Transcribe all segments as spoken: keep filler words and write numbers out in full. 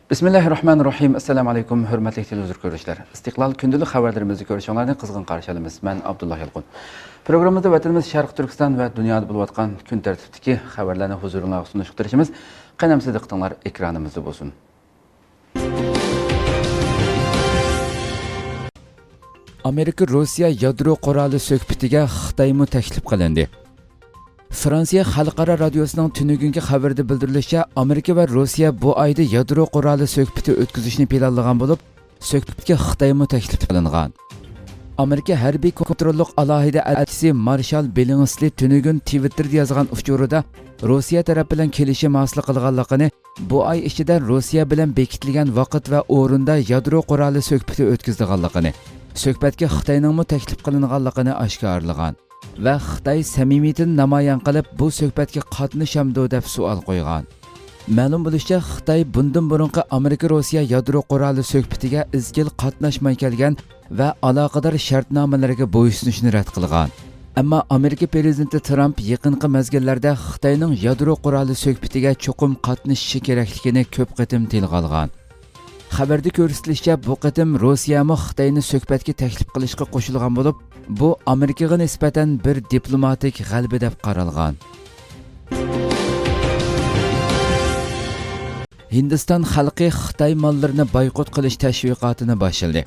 بىسمىللاھىررەھمانىررەھىم. ئەسسالامۇ ئەلەيكۇم، ھۆرمەتلىك تېلېۋىزور كۆرۈشلەر. ئىستىقلال كۈندىلىك خەۋەرلىرىمىزنى كۆرۈشۈڭلارنى قىزغىن قارشى ئالىمىز. مەن ئابدۇللا يالقۇن. پروگراممىمىزدا ۋەتىنىمىز شەرقىي تۈركىستان ۋە دۇنيادا بولۇۋاتقان كۈن تەرتىپتىكى خەۋەرلەرنى ھۇزۇرۇڭلارغا سۇنۇشقا تىرىشىمىز. قېنى ئەمىسە دىققىتىڭلار ئېكرانىمىزدا بولسۇن. ئامېرىكا روسىيە يادرو قورالى سۆھبىتىگە خىتايمۇ تەكلىپ قىلىندى. فرانسىيە خەلقئارا رادىيوسىنىڭ تۈنۈگۈنكى خەۋىرىدە بىلدۈرۈلۈشىچە، ئامېرىكا ۋە روسىيە بۇ ئايدا يادرو قورالى سۆھبىتى ئۆتكۈزۈشنى پىلانلىغان بولۇپ، سۆھبەتكە خىتايمۇ تەكلىپ قىلىنغان. ئامېرىكا ھەربىي كونتروللۇق ئالاھىدە ئەلچىسى مارشال بىللىڭسلى تۈنۈگۈن تىۋىتتېردا يازغان ئۇچۇرىدا روسىيە تەرەپ بىلەن كېلىشىم ھاسىل قىلغانلىقىنى، بۇ ئاي ئىچىدە روسىيە بىلەن بېكىتىلگەن ۋاقىت ۋە ئورۇندا يادرو قورالى سۆھبىتى ئۆتكۈزىدىغانلىقىنى، سۆھبەتكە خىتاينىڭمۇ تەكلىپ قىلىنغانلىقىنى ئاشكارىلىغان ۋە خىتاي سەمىمىيىتىنى نامايان قىلىپ، بۇ سۆھبەتكە قاتنىشامدۇ دەپ سوئال قويغان. مەلۇم بولۇشىچە، خىتاي بۇندىن بۇرۇنقى ئامېرىكا روسىيە يادرو قورالى سۆھبىتىگە ئىزچىل قاتناشماي كەلگەن ۋە ئالاقىدار شەرتنامىلەرگە بويسۇنۇشنى رەت قىلغان. ئەمما ئامېرىكا پىرېزىدېنتى ترامپ يېقىنقى مەزگىللەردە خىتاينىڭ يادرو قورالى سۆھبىتىگە چوقۇم قاتنىشىشى كېرەكلىكىنى كۆپ قېتىم تىلغا ئالغان. خەۋەردە كۆرسىتىلىشىچە، بۇ قېتىم روسىيەمۇ خىتاينى سۆھبەتكە تەكلىپ قىلىشقا قوشۇلغان بولۇپ، بۇ ئامېرىكىغا نىسبەتەن بىر دىپلوماتىك غەلىبە دەپ قارالغان. ھىندىستان خەلقى خىتاي ماللىرىنى بايقۇت قىلىش تەشۋىقاتىنى باشلىدى.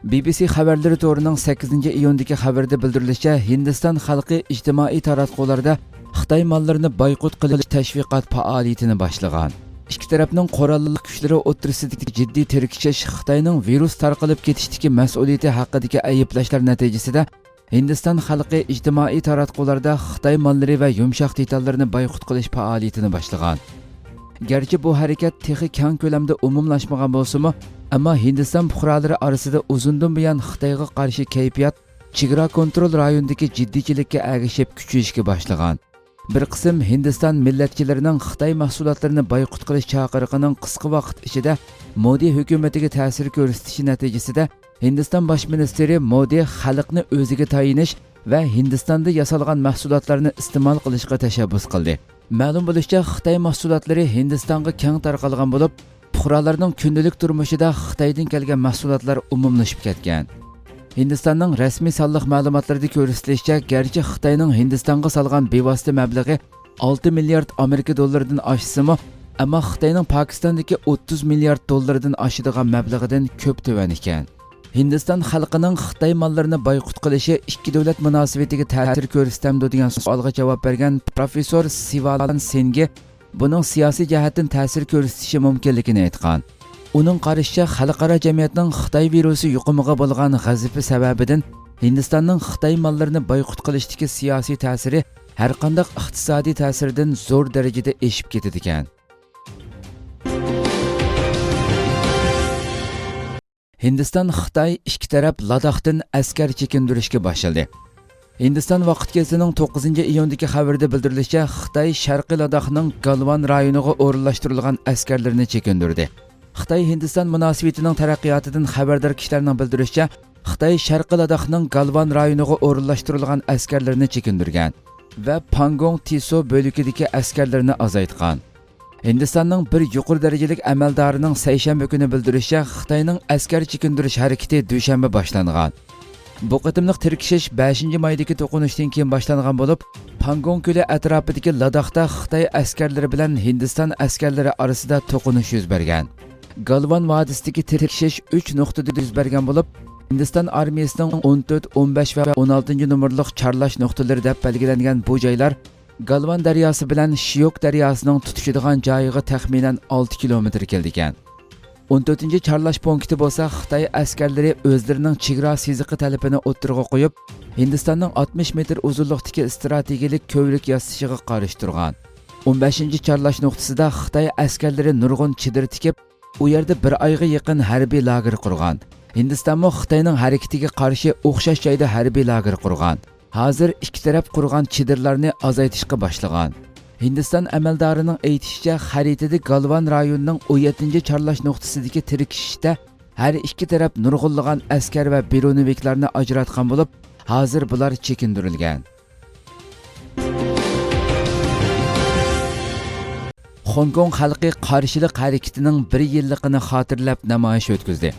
بى بى سى خەۋەرلىرى تورىنىڭ سەككىزىنچى ئىيۇندىكى خەۋىرىدە بىلدۈرۈلۈشىچە، ھىندىستان خەلقى ئىجتىمائىي تاراتقۇلاردا خىتاي ماللىرىنى بايقۇت قىلىش تەشۋىقات پائالىيىتىنى باشلىغان. ئىككى تەرەپنىڭ قوراللىق كۈچلىرى ئوتتۇرىسىدىكى جىددىي تىركىشىش خىتاينىڭ ۋىرۇس تارقىلىپ كېتىشتىكى مەسئۇلىيىتى ھەققىدىكى ئەيىبلەشلەر نەتىجىسىدە، ھىندىستان خەلقى ئىجتىمائىي تاراتقۇلاردا خىتاي ماللىرى ۋە يۇمشاق دېتاللىرىنى بايقۇت قىلىش پائالىيىتىنى باشلىغان. گەرچە بۇ ھەرىكەت تېخى كەڭ كۆلەمدە ئومۇملاشمىغان بولسىمۇ، ئەمما ھىندىستان پۇقرالىرى ئارىسىدا ئۇزۇندىن بۇيان خىتايغا قارشى كەيپىيات چېگرا كونترول رايونىدىكى جىددىيچىلىككە ئەگىشىپ كۈچىيىشكە باشلىغان. بىر قىسىم ھىندىستان مىللەتچىلىرىنىڭ خىتاي مەھسۇلاتلىرىنى بايقۇت قىلىش چاقىرىقىنىڭ قىسقا ۋاقىت ئىچىدە مودى ھۆكۈمىتىگە تەسىر كۆرسىتىشى نەتىجىسىدە، ھىندىستان باش مىنىستىرى مودى خەلقنى ئۆزىگە تايىنىش ۋە ھىندىستاندا ياسالغان مەھسۇلاتلارنى ئىستېمال قىلىشقا تەشەببۇس قىلدى. مەلۇم بولۇشىچە، خىتاي مەھسۇلاتلىرى ھىندىستانغا كەڭ تارقالغان بولۇپ، پۇقرالارنىڭ كۈندىلىك تۇرمۇشىدا خىتايدىن كەلگەن مەھسۇلاتلار ئومۇملىشىپ كەتكەن. ھىندىستاننىڭ رەسمىي سانلىق مەلۇماتلىرىدا كۆرسىتىلىشىچە، گەرچە خىتاينىڭ ھىندىستانغا سالغان بىۋاسىتە مەبلىغى ئالتە مىليارد ئامېرىكا دوللىرىدىن ئاشسىمۇ، ئەمما خىتاينىڭ پاكىستاندىكى ئوتتۇز مىليارد دوللىرىدىن ئاشىدىغان مەبلىغىدىن كۆپ تۆۋەن ئىكەن. ھىندىستان خەلقىنىڭ خىتاي ماللىرىنى بايقۇت قىلىشى ئىككى دۆلەت مۇناسىۋىتىگە تەسىر كۆرسىتەمدۇ دېگەن سوئالغا جاۋاب بەرگەن پروفېسسور سىۋالان سېنگى بۇنىڭ سىياسىي جەھەتتىن تەسىر كۆرسىتىشى مۇمكىنلىكىنى ئېيتقان. ئۇنىڭ قارىشىچە، خەلقئارا جەمئىيەتنىڭ خىتاي ۋىرۇسى يۇقۇمىغا بولغان غەزىپى سەۋەبىدىن ھىندىستاننىڭ خىتاي ماللىرىنى بايقۇت قىلىشتىكى سىياسىي تەسىرى ھەرقانداق ئىقتىسادىي تەسىردىن زور دەرىجىدە ئېشىپ كېتىدىكەن. ھىندىستان خىتاي ئىككى تەرەپ لاداختىن ئەسكەر چېكىندۈرۈشكە باشلىدى. ھىندىستان ۋاقىت گېزىتىنىڭ توققۇزىنچى ئىيۇندىكى خەۋىرىدە بىلدۈرۈلۈشىچە، خىتاي شەرقىي لاداخنىڭ گالۋان رايونىغا ئورۇنلاشتۇرۇلغان ئەسكەرلىرىنى چېكىندۈردى. خىتاي ھىندىستان مۇناسىۋىتىنىڭ تەرەققىياتىدىن خەۋەردار كىشىلەرنىڭ بىلدۈرۈشىچە، خىتاي شەرقىي لاداخنىڭ گالۋان رايونىغا ئورۇنلاشتۇرۇلغان ئەسكەرلىرىنى چېكىندۈرگەن ۋە پاڭگوڭ تىسو بۆلىكىدىكى ئەسكەرلىرىنى ئازايتقان. ھىندىستاننىڭ بىر يۇقىرى دەرىجىلىك ئەمەلدارىنىڭ سەيشەنبە كۈنى بىلدۈرۈشىچە، خىتاينىڭ ئەسكەر چېكىندۈرۈش ھەرىكىتى دۈشەنبە باشلانغان. بۇ قېتىملىق تىركىشىش بەشىنچى مايدىكى توقۇنۇشتىن كېيىن باشلانغان بولۇپ، پاڭگوڭ كۆلى ئەتراپىدىكى لاداختا خىتاي ئەسكەرلىرى بىلەن ھىندىستان ئەسكەرلىرى ئارىسىدا توقۇنۇش يۈز بەرگەن. گالۋان ۋادىسىدىكى تىركىشىش ئۈچ نۇقتىدا يۈز بەرگەن بولۇپ، ھىندىستان ئارمىيىسىنىڭ ئون تۆت، ئون بەش ۋە ئون ئالتىنچى نومۇرلۇق چارلاش نۇقتىلىرى دەپ بەلگىلەنگەن بۇ جايلار گالۋان دەرياسى بىلەن شيوك دەرياسىنىڭ تۇتىشىدىغان جايىغا تەخمىنەن ئالتە كىلومېتىر كېلىدىكەن. ئون تۆتىنچى چارلاش پونكىتى بولسا خىتاي ئەسكەرلىرى ئۆزلىرىنىڭ چېگرا سىزىقى تەلىپىنى ئوتتۇرىغا قويۇپ، ھىندىستاننىڭ ئاتمىش مېتىر ئۇزۇنلۇقتىكى ئىستراتېگىيىلىك كۆۋرۈك ياسىشىغا قارشى تۇرغان. ئون بەشىنچى چارلاش نۇقتىسىدا خىتاي ئەسكەرلىرى نۇرغۇن چېدىر تىكىپ، ئۇ يەردە بىر ئايغا يېقىن ھەربىي لاگېر قۇرغان. ھىندىستانمۇ خىتاينىڭ ھەرىكىتىگە قارشى ئوخشاش جايدا ھەربىي لاگېر قۇرغان. ھازىر ئىككى تەرەپ قۇرغان چېدىرلارنى ئازايتىشقا باشلىغان. ھىندىستان ئەمەلدارىنىڭ ئېيتىشىچە، خەرىتىدە گالۋان رايونىنىڭ ئون يەتتىنچى چارلاش نۇقتىسىدىكى تىركىشىشتە ھەر ئىككى تەرەپ نۇرغۇنلىغان ئەسكەر ۋە بىرۇنىۋىكلارنى ئاجراتقان بولۇپ، ھازىر بۇلار چېكىندۈرۈلگەن. خوڭكوڭ خەلقى قارشىلىق ھەرىكىتىنىڭ بىر يىللىقىنى خاتىرىلەپ نامايىش ئۆتكۈزدى.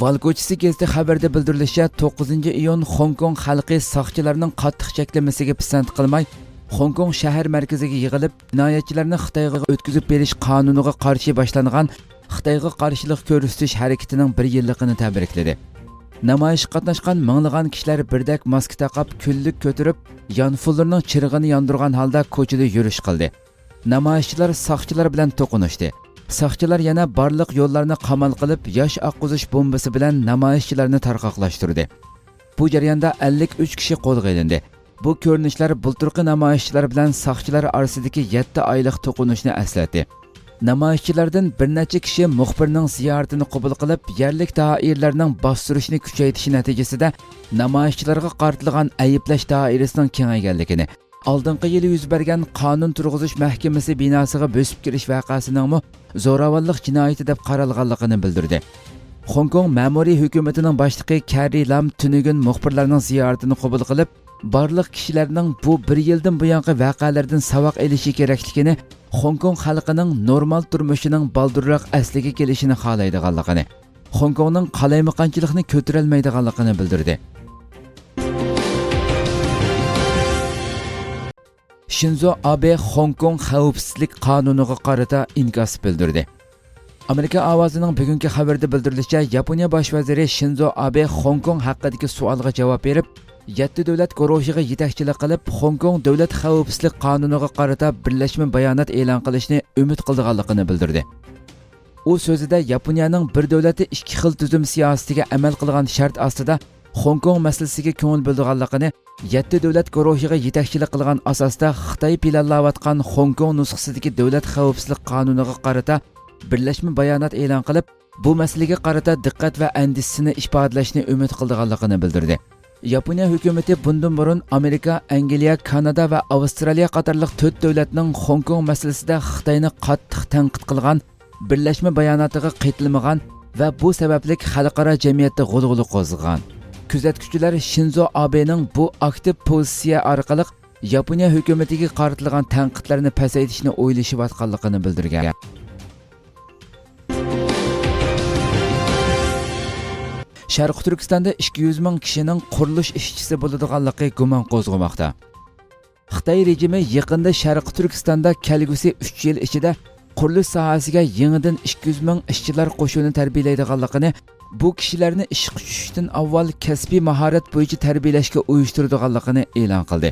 ۋال كوچىسى گېزىتى خەۋىرىدە بىلدۈرۈلۈشىچە، توققۇزىنچى ئىيۇن خوڭكوڭ خەلقى ساقچىلارنىڭ قاتتىق چەكلىمىسىگە پىسەنت قىلماي، خوڭكوڭ شەھەر مەركىزىگە يىغىلىپ، جىنايەتچىلەرنى خىتايغا ئۆتكۈزۈپ بېرىش قانۇنىغا قارشى باشلانغان خىتايغا قارشىلىق كۆرسىتىش ھەرىكىتىنىڭ بىر يىللىقىنى تەبرىكلىدى. نامايىشقا قاتناشقان مىڭلىغان كىشىلەر بىردەك ماسكا تاقاپ، كۈنلۈك كۆتۈرۈپ، يانفونلىرىنىڭ چىرىغىنى ياندۇرغان ھالدا كوچىدا يۈرۈش قىلدى. نامايىشچىلار ساقچىلار بىلەن توقۇنۇشتى. ساقچىلار يەنە بارلىق يوللارنى قامال قىلىپ، ياش ئاققۇزۇش بومبىسى بىلەن نامايىشچىلارنى تارقاقلاشتۇردى. بۇ جەرياندا ئەللىك ئۈچ كىشى قولغا ئېلىندى. بۇ كۆرۈنۈشلەر بۇلتۇرقى نامايىشچىلار بىلەن ساقچىلار ئارىسىدىكى يەتتە ئايلىق توقۇنۇشنى ئەسلەتتى. نامايىشچىلاردىن بىر نەچچە كىشى مۇخبىرنىڭ زىيارىتىنى قوبۇل قىلىپ، يەرلىك دائىرىلەرنىڭ باستۇرۇشنى كۈچەيتىشى نەتىجىسىدە نامايىشچىلارغا قارىتىلغان ئەيىبلەش دائىرىسىنىڭ كېڭەيگەنلىكىنى، ئالدىنقى يىلى يۈز بەرگەن قانۇن تۇرغۇزۇش مەھكىمىسى بىناسىغا بۆسۈپ كىرىش ۋەقەسىنىڭمۇ زوراۋانلىق جىنايىتى دەپ قارالغانلىقىنى بىلدۈردى. خوڭكوڭ مەمۇرىي ھۆكۈمىتىنىڭ باشلىقى كەررى لام تۈنۈگۈن مۇخبىرلارنىڭ زىيارىتىنى قوبۇل قىلىپ، بارلىق كىشىلەرنىڭ بۇ بىر يىلدىن بۇيانقى ۋەقەلەردىن ساۋاق ئېلىشى كېرەكلىكىنى، خوڭكوڭ خەلقىنىڭ نورمال تۇرمۇشىنىڭ بالدۇرراق ئەسلىگە كېلىشىنى خالايدىغانلىقىنى، خوڭكوڭنىڭ قالايمىقانچىلىقنى كۆتۈرەلمەيدىغانلىقىنى بىلدۈردى. شىنزو ئابې خوڭكوڭ خەۋپسىزلىك قانۇنىغا قارىتا ئىنكاس بىلدۈردى. ئامېرىكا ئاۋازىنىڭ بۈگۈنكى خەۋىرىدە بىلدۈرۈلۈشىچە، ياپونىيە باش ۋەزىرى شىنزو ئابې خوڭكوڭ ھەققىدىكى سوئالغا جاۋاب بېرىپ، يەتتە دۆلەت گۇرۇھىغا يېتەكچىلىك قىلىپ، خوڭكوڭ دۆلەت خەۋپسىزلىك قانۇنىغا قارىتا بىرلەشمە بايانات ئېلان قىلىشنى ئۈمىد قىلىدىغانلىقىنى بىلدۈردى. ئۇ سۆزىدە ياپونىيەنىڭ بىر دۆلەتتە ئىككى خىل تۈزۈم سىياسىتىگە ئەمەل قىلغان شەرت ئاستىدا خوڭكوڭ مەسىلىسىگە كۆڭۈل بۆلىدىغانلىقىنى، يەتتە دۆلەت گۇرۇھىغا يېتەكچىلىك قىلغان ئاساستا خىتاي پىلانلاۋاتقان خوڭكوڭ نۇسخىسىدىكى دۆلەت خەۋپسىزلىك قانۇنىغا قارىتا بىرلەشمە بايانات ئېلان قىلىپ، بۇ مەسىلىگە قارىتا دىققەت ۋە ئەندىشىسىنى ئىپادىلەشنى ئۈمىد قىلىدىغانلىقىنى بىلدۈردى. ياپونىيە ھۆكۈمىتى بۇندىن بۇرۇن ئامېرىكا، ئەنگلىيە، كانادا ۋە ئاۋسترالىيە قاتارلىق تۆت دۆلەتنىڭ خوڭكوڭ مەسىلىسىدە خىتاينى قاتتىق تەنقىد قىلغان بىرلەشمە باياناتىغا قېتىلمىغان ۋە بۇ سەۋەبلىك خەلقئارا جەمئىيەتتە غۇلغۇلا قوزغىغان. كۆزەتكۈچىلەر شىنزو ئابېنىڭ بۇ ئاكتىپ پوزىتسىيە ئارقىلىق ياپونىيە ھۆكۈمىتىگە قارىتىلغان تەنقىدلەرنى پەسەيتىشنى ئويلىشىۋاتقانلىقىنى بىلدۈرگەن. شەرقىي تۈركىستاندا ئىككى يۈز مىڭ كىشىنىڭ قۇرۇلۇش ئىشچىسى بولىدىغانلىقى گۇمان قوزغىماقتا. خىتاي رېجىمى يېقىندا شەرقىي تۈركىستاندا كەلگۈسى ئۈچ يىل ئىچىدە قۇرۇلۇش ساھەسىگە يېڭىدىن ئىككى يۈز مىڭ ئىشچىلار قوشۇنى تەربىيەلەيدىغانلىقىنى، بۇ كىشىلەرنى ئىشقا چۈشۈشتىن ئاۋۋال كەسپىي ماھارەت بويىچە تەربىيەلەشكە ئۇيۇشتۇرىدىغانلىقىنى ئېلان قىلدى.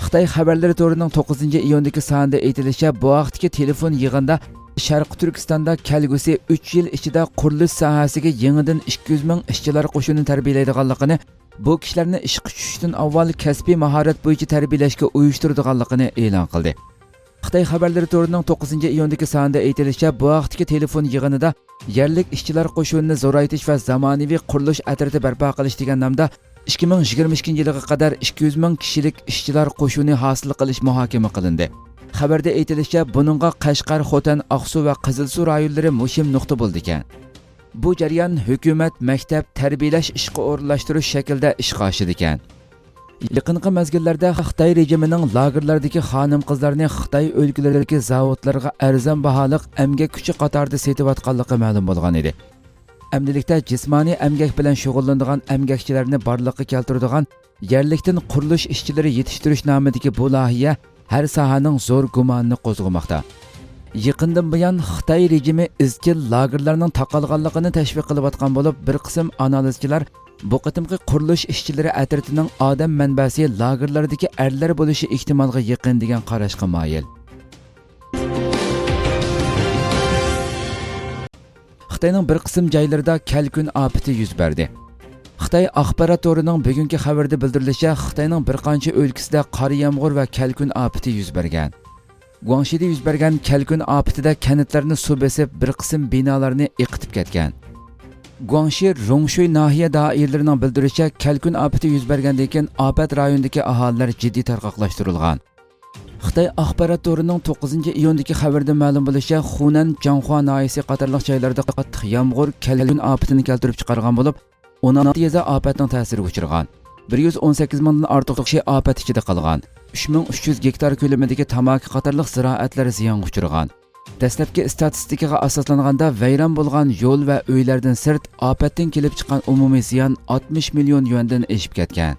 خىتاي خەۋەرلىرى تورىنىڭ توققۇزىنچى ئىيۇندىكى سانىدا ئېيتىلىشىچە، بۇ ھەقتىكى تېلېفون يىغىنىدا شەرقىي تۈركىستاندا كەلگۈسى ئۈچ يىل ئىچىدە قۇرۇلۇش ساھەسىگە يېڭىدىن ئىككى يۈز مىڭ ئىشچىلار قوشۇنى تەربىيەلەيدىغانلىقىنى، بۇ كىشىلەرنى ئىشقا چۈشۈشتىن ئاۋۋال كەسپىي ماھارەت بويىچە تەربىيەلەشكە ئۇيۇشتۇرىدىغانلىقىنى ئېلان قىلدى. خىتاي خەۋەرلىرى تورىنىڭ توققۇزىنچى ئىيۇندىكى سانىدا ئېيتىلىشىچە، بۇ ھەقتىكى تېلېفون يىغىنىدا يەرلىك ئىشچىلار قوشۇنىنى زورايتىش ۋە زامانىۋى قۇرۇلۇش ئەترىتى بەرپا قىلىش دېگەن نامدا ئىككى مىڭ يىگىرمە ئىككىنچى يىلغا قەدەر ئىككى يۈز مىڭ كىشىلىك ئىشچىلار قوشۇنى ھاسىل قىلىش مۇھاكىمە قىلىندى. خەۋەردە ئېيتىلىشىچە، بۇنىڭغا قەشقەر، خوتەن، ئاقسۇ ۋە قىزىلسۇ رايونلىرى مۇھىم نۇقتا بولىدىكەن. بۇ جەريان ھۆكۈمەت، مەكتەپ، تەربىيەلەش ئىشقا ئورۇنلاشتۇرۇش شەكلىدە ئىشقا ئاشىدىكەن. يېقىنقى مەزگىللەردە خىتاي رېجىمىنىڭ لاگېرلاردىكى خانىم-قىزلارنى خىتاي ئۆلكىلىرىدىكى زاۋۇتلارغا ئەرزان باھالىق ئەمگەك كۈچى قاتارىدا سېتىۋاتقانلىقى مەلۇم بولغان ئىدى. ئەمدىلىكتە جىسمانىي ئەمگەك بىلەن شۇغۇللىنىدىغان ئەمگەكچىلەرنى بارلىققا كەلتۈرىدىغان يەرلىكتىن قۇرۇلۇش ئىشچىلىرى يېتىشتۈرۈش نامىدىكى بۇ لايىھە ھەر ساھەنىڭ زور گۇمانىنى قوزغىماقتا. يېقىندىن بۇيان خىتاي رېجىمى ئىزچىل لاگېرلارنىڭ تاقالغانلىقىنى تەشۋىق قىلىۋاتقان بولۇپ، بىر قىسىم ئانالىزچىلار بۇ قېتىمقى قۇرۇلۇش ئىشچىلىرى ئەترىتىنىڭ ئادەم مەنبەسى لاگېرلاردىكى ئەرلەر بولۇشى ئېھتىمالغا يېقىن دېگەن قاراشقا مايىل. خىتاينىڭ بىر قىسىم جايلىرىدا كەلكۈن ئاپىتى يۈز بەردى. خىتاي ئاخبارات تورىنىڭ بۈگۈنكى خەۋىرىدە بىلدۈرۈلۈشىچە، خىتاينىڭ بىر قانچە ئۆلكىسىدە قار يامغۇر ۋە كەلكۈن ئاپىتى يۈز بەرگەن. گۇاڭشىدا يۈز بەرگەن كەلكۈن ئاپىتىدە كەنتلەرنى سۇ بېسىپ، بىر قىسىم بىنالارنى ئېقىتىپ كەتكەن. گۇاڭشى رۇڭشۇي ناھىيە دائىرىلىرىنىڭ بىلدۈرۈشىچە، كەلكۈن ئاپىتى يۈز بەرگەندىن كېيىن ئاپەت رايونىدىكى ئاھالىلەر جىددىي تارقاقلاشتۇرۇلغان. خىتاي ئاخبارات تورىنىڭ توققۇزىنچى ئىيۇندىكى خەۋىرىدە مەلۇم بولۇشىچە، خۇنەن، جاڭخۇا ناھىيەسى قاتارلىق جايلاردا قاتتىق يامغۇر كەلكۈن ئاپىتىنى كەلتۈرۈپ چىقارغان بولۇپ، ئون ئالتە يېزا ئاپەتنىڭ تەسىرىگە ئۇچرىغان. بىر يۈز ئون سەككىز مىڭدىن ئارتۇق كىشى ئاپەت ئىچىدە قالغان. ئۈچ مىڭ ئۈچ يۈز گېكتار كۆلىمىدىكى تاماكا قاتارلىق زىرائەتلەر زىيانغا ئۇچرىغان. دەسلەپكى ئىستاتىستىكىغا ئاساسلانغاندا، ۋەيران بولغان يول ۋە ئۆيلەردىن سىرت، ئاپەتتىن كېلىپ چىققان ئومۇمىي زىيان ئاتمىش مىليون يۈەندىن ئېشىپ كەتكەن.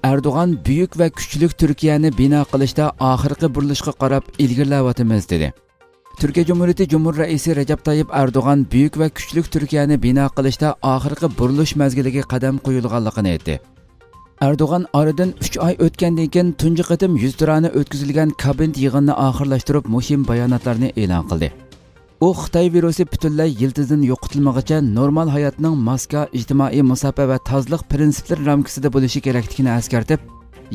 ئەردوغان بۈيۈك ۋە كۈچلۈك تۈركىيەنى بىنا قىلىشتا ئاخىرقى بۇرۇلۇشقا قاراپ ئىلگىرىلەۋاتىمىز، دېدى. تۈركىيە جۇمھۇرىيىتى جۇمھۇر رەئىسى رەجەپ تايىپ ئەردوغان بۈيۈك ۋە كۈچلۈك تۈركىيەنى بىنا قىلىشتا ئاخىرقى بۇرۇلۇش مەزگىلىگە قەدەم قويۇلغانلىقىنى ئېيتتى. ئەردوغان ئارىدىن ئۈچ ئاي ئۆتكەندىن كېيىن تۇنجى قېتىم يۈزتۇرانە ئۆتكۈزۈلگەن كابىنېت يىغىنىنى ئاخىرلاشتۇرۇپ، مۇھىم باياناتلارنى ئېلان قىلدى. ئۇ خىتاي ۋىرۇسى پۈتۈنلەي يىلتىزدىن يوقىتىلمىغۇچە نورمال ھاياتنىڭ ماسكا، ئىجتىمائىي مۇساپە ۋە تازىلىق پىرىنسىپلىرى رامكىسىدا بولۇشى كېرەكلىكىنى ئەسكەرتىپ،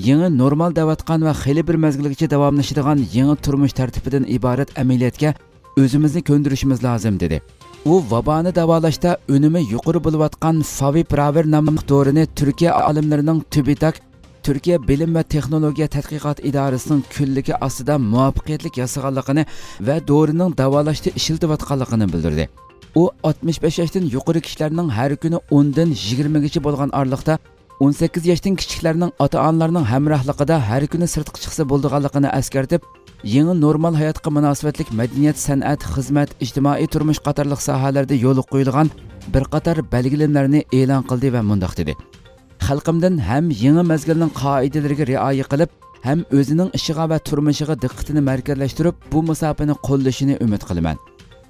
يېڭى نورمال دەۋاتقان ۋە خېلى بىر مەزگىلگىچە داۋاملىشىدىغان يېڭى تۇرمۇش تەرتىپىدىن ئىبارەت ئەمەلىيەتكە ئۆزىمىزنى كۆندۈرۈشىمىز لازىم، دېدى. ئۇ ۋابانى داۋالاشتا ئۈنۈمى يۇقىرى بولۇۋاتقان فاۋىپىراۋىر ناملىق دورىنى تۈركىيە ئالىملىرىنىڭ تۈبىتاك، تۈركىيە بىلىم ۋە تېخنولوگىيە تەتقىقات ئىدارىسىنىڭ كۈنلۈكى ئاستىدا مۇۋەپپەقىيەتلىك ياسىغانلىقىنى ۋە دورىنىڭ داۋالاشتا ئىشلىتىۋاتقانلىقىنى بىلدۈردى. ئۇ ئاتمىش بەش ياشتىن يۇقىرى كىشىلەرنىڭ ھەر كۈنى ئوندىن يىگىرمىگىچە بولغان ئارىلىقتا ئون سەككىز ياشتىن كىچىكلەرنىڭ ئاتا-ئانىلارنىڭ ھەمراھلىقىدا ھەر كۈنى سىرتقا چىقسا بولىدىغانلىقىنى ئەسكەرتىپ، يېڭى نورمال ھاياتقا مۇناسىۋەتلىك مەدەنىيەت، سەنئەت، خىزمەت، ئىجتىمائىي تۇرمۇش قاتارلىق ساھەلەردە يولغا قويۇلغان بىر قاتار بەلگىلىمىلەرنى ئېلان قىلدى ۋە مۇنداق دېدى: «خەلقىمدىن ھەم يېڭى مەزگىلنىڭ قائىدىلىرىگە رىئايە قىلىپ، ھەم ئۆزىنىڭ ئىشىغا ۋە تۇرمۇشىغا دىققىتىنى مەركەزلەشتۈرۈپ، بۇ مۇساپىنى قوللىشىنى ئۈمىد قىلىمەن.»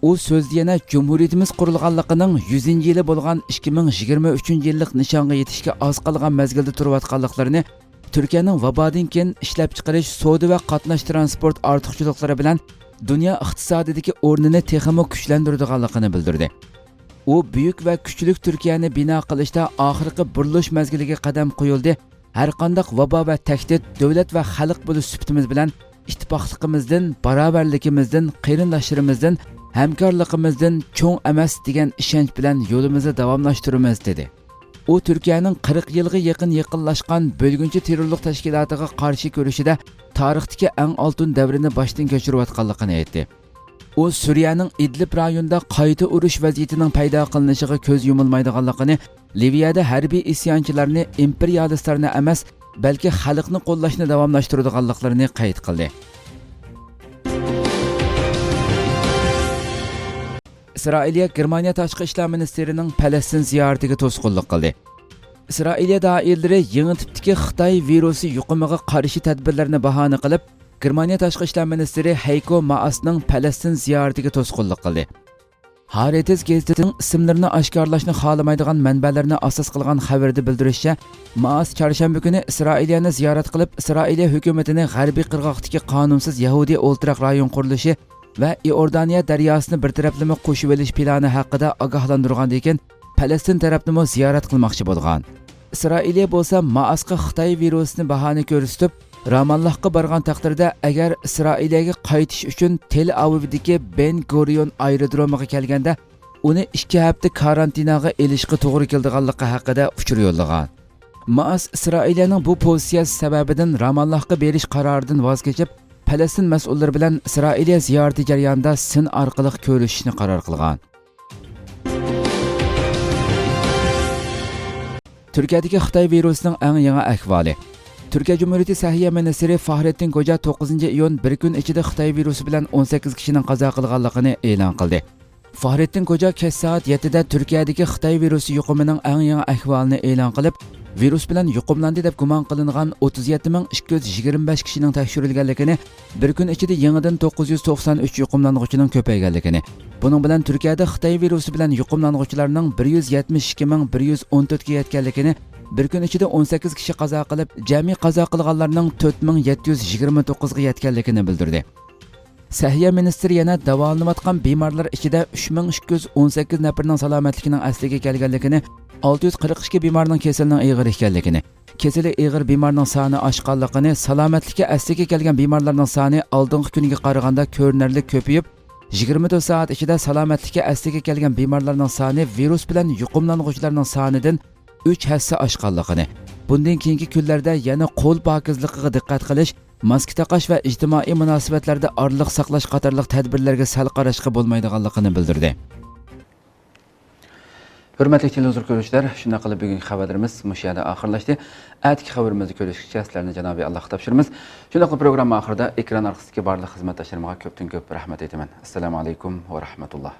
ئۇ سۆزىدە يەنە جۇمھۇرىيىتىمىز قۇرۇلغانلىقىنىڭ يۈزىنچى يىلى بولغان ئىككى مىڭ يىگىرمە ئۈچىنچى يىللىق نىشانغا يېتىشكە ئاز قالغان مەزگىلدە تۇرۇۋاتقانلىقلىرىنى، تۈركىيەنىڭ ۋابادىن كېيىن ئىشلەپچىقىرىش، سودا ۋە قاتناش ترانسپورت ئارتۇقچىلىقلىرى بىلەن دۇنيا ئىقتىسادىدىكى ئورنىنى تېخىمۇ كۈچلەندۈرىدىغانلىقىنى بىلدۈردى. ئۇ بۈيۈك ۋە كۈچلۈك تۈركىيەنى بىنا قىلىشتا ئاخىرقى بۇرۇلۇش مەزگىلىگە قەدەم قويۇلدى، ھەرقانداق ۋابا ۋە تەھدىت دۆلەت ۋە خەلق بولۇش سۈپىتىمىز بىلەن ئىتتىپاقلىقىمىزدىن، باراۋەرلىكىمىزدىن، قېرىنداشلىرىمىزدىن، ھەمكارلىقىمىزدىن چوڭ ئەمەس دېگەن ئىشەنچ بىلەن يولىمىزنى داۋاملاشتۇرىمىز، دېدى. ئۇ تۈركىيەنىڭ قىرىق يىلغا يېقىن يېقىنلاشقان بۆلگۈنچى تېررورلۇق تەشكىلاتىغا قارشى كۈرىشىدە تارىختىكى ئەڭ ئالتۇن دەۋرىنى باشتىن كەچۈرۈۋاتقانلىقىنى ئېيتتى. ئۇ سۈرىيەنىڭ ئىدلىب رايونىدا قايتا ئۇرۇش ۋەزىيىتىنىڭ پەيدا قىلىنىشىغا كۆز يۇمۇلمايدىغانلىقىنى، لىۋىيەدە ھەربىي ئىسيانچىلارنى ئىمپېرىيالىستلارنى ئەمەس، بەلكى خەلقنى قوللاشنى داۋاملاشتۇرىدىغانلىقلىرىنى قەيت قىلدى. ئىسرائىلىيە گېرمانىيە تاشقى ئىشلار مىنىستىرىنىڭ پەلەستىن زىيارىتىگە توسقۇنلۇق قىلدى. ئىسرائىلىيە دائىرىلىرى يېڭى تىپتىكى خىتاي ۋىرۇسى يۇقۇمىغا قارشى تەدبىرلەرنى باھانە قىلىپ، گېرمانىيە تاشقى ئىشلار مىنىستىرى ھەيكو مائاسنىڭ پەلەستىن زىيارىتىگە توسقۇنلۇق قىلدى. ھارېتز گېزىتىنىڭ ئىسىملىرىنى ئاشكارىلاشنى خالىمايدىغان مەنبەلەرنى ئاساس قىلغان خەۋىرىدە بىلدۈرۈشىچە، مائاس چارشەنبە كۈنى ئىسرائىلىيەنى زىيارەت قىلىپ، ئىسرائىلىيە ھۆكۈمىتىنى غەربىي قىرغاقتىكى قانۇنسىز يەھۇدىي ئولتۇراق رايون قۇرۇلۇشى ۋە ئىئوردانىيە دەرياسىنى بىر تەرەپلىمە قوشۇۋېلىش پىلانى ھەققىدە ئاگاھلاندۇرغاندىن كېيىن، پەلەستىن تەرەپنىمۇ زىيارەت قىلماقچى بولغان. ئىسرائىلىيە بولسا مائاسقا خىتاي ۋىرۇسىنى باھانە كۆرسىتىپ، راماللاھقا بارغان تەقدىردە، ئەگەر ئىسرائىلىيەگە قايتىش ئۈچۈن تېل ئاۋىۋدىكى بېن گۇرىيون ئايرودرومىغا كەلگەندە، ئۇنى ئىككى ھەپتە كارانتىناغا ئېلىشقا توغرا كېلىدىغانلىقى ھەققىدە ئۇچۇر يوللىغان. مائاس ئىسرائىلىيەنىڭ بۇ پوزىتسىيەسى سەۋەبىدىن راماللاھقا بېرىش قارارىدىن ۋاز كېچىپ، پەلەستىن مەسئۇللىرى بىلەن ئىسرائىلىيە زىيارىتى جەريانىدا سىن ئارقىلىق كۆرۈشۈشنى قارار قىلغان. تۈركىيەدىكى خىتاي ۋىرۇسىنىڭ ئەڭ يېڭى ئەھۋالى. تۈركىيە جۇمھۇرىيىتى سەھىيە مىنىستىرى فاھرېتتىن كوجا توققۇزىنچى ئىيۇن بىر كۈن ئىچىدە خىتاي ۋىرۇسى بىلەن ئون سەككىز كىشىنىڭ قازا قىلغانلىقىنى ئېلان قىلدى. فاھرېتتىن كوجا كەچ سائەت يەتتىدە تۈركىيەدىكى خىتاي ۋىرۇسى يۇقۇمىنىڭ ئەڭ يېڭى ئەھۋالىنى ئېلان قىلىپ، ۋىرۇس بىلەن يۇقۇملاندى دەپ گۇمان قىلىنغان ئوتتۇز يەتتە مىڭ ئىككى يۈز يىگىرمە بەش كىشىنىڭ تەكشۈرۈلگەنلىكىنى، بىر كۈن ئىچىدە يېڭىدىن توققۇز يۈز توقسان ئۈچ يۇقۇملانغۇچىنىڭ كۆپەيگەنلىكىنى، بۇنىڭ بىلەن تۈركىيەدە خىتاي ۋىرۇسى بىلەن يۇقۇملانغۇچىلارنىڭ بىر يۈز يەتمىش ئىككى مىڭ بىر يۈز ئون تۆتكە يەتكەنلىكىنى، بىر كۈن ئىچىدە ئون سەككىز كىشى قازا قىلىپ، جەمئىي قازا قىلغانلارنىڭ تۆت مىڭ يەتتە يۈز يىگىرمە توققۇزغا يەتكەنلىكىنى بىلدۈردى. سەھىيە مىنىستىرى يەنە داۋالىنىۋاتقان بىمارلار ئىچىدە ئۈچ مىڭ ئىككى يۈز ئون سەككىز نەپىرىنىڭ سالامەتلىكىنىڭ ئەسلىگە كەلگەنلىكىنى، ئالتە يۈز قىرىق ئىككى بىمارنىڭ كېسىلىنىڭ ئېغىر ئىكەنلىكىنى، كېسىلى ئېغىر بىمارنىڭ سانى ئاشقانلىقىنى، سالامەتلىكى ئەسلىگە كەلگەن بىمارلارنىڭ سانى ئالدىنقى كۈنگە قارىغاندا كۆرۈنەرلىك كۆپىيىپ، يىگىرمە تۆت سائەت ئىچىدە سالامەتلىكى ئەسلىگە كەلگەن بىمارلارنىڭ سانى ۋىرۇس بىلەن يۇقۇملانغۇچىلارنىڭ سانىدىن ئۈچ ھەسسە ئاشقانلىقىنى، بۇندىن كېيىنكى كۈنلەردە يەنە قول پاكىزلىقىغا دىققەت قىلىش، ماسكا تاقاش ۋە ئىجتىمائىي مۇناسىۋەتلەردە ئارىلىق ساقلاش قاتارلىق تەدبىرلەرگە سەل قاراشقا بولمايدىغانلىقىنى بىلدۈردى. ھۆرمەتلىك تېلېۋىزور كۆرۈشلەر، شۇنداق قىلىپ بۈگۈنكى خەۋەرلىرىمىز مۇشۇ يەردە ئاخىرلاشتى. ئەتىكى خەۋىرىمىزدە كۆرۈشكىچە سىلەرنى جانابى ئاللاھقا تاپشۇرىمىز. شۇنداقلا پروگرامما ئاخىرىدا ئېكران ئارقىسىدىكى بارلىق خىزمەتداشلىرىمغا كۆپتىن كۆپ رەھمەت ئېيتىمەن. ئەسسالامۇ ئەلەيكۇم ۋە رەھمەتۇللا.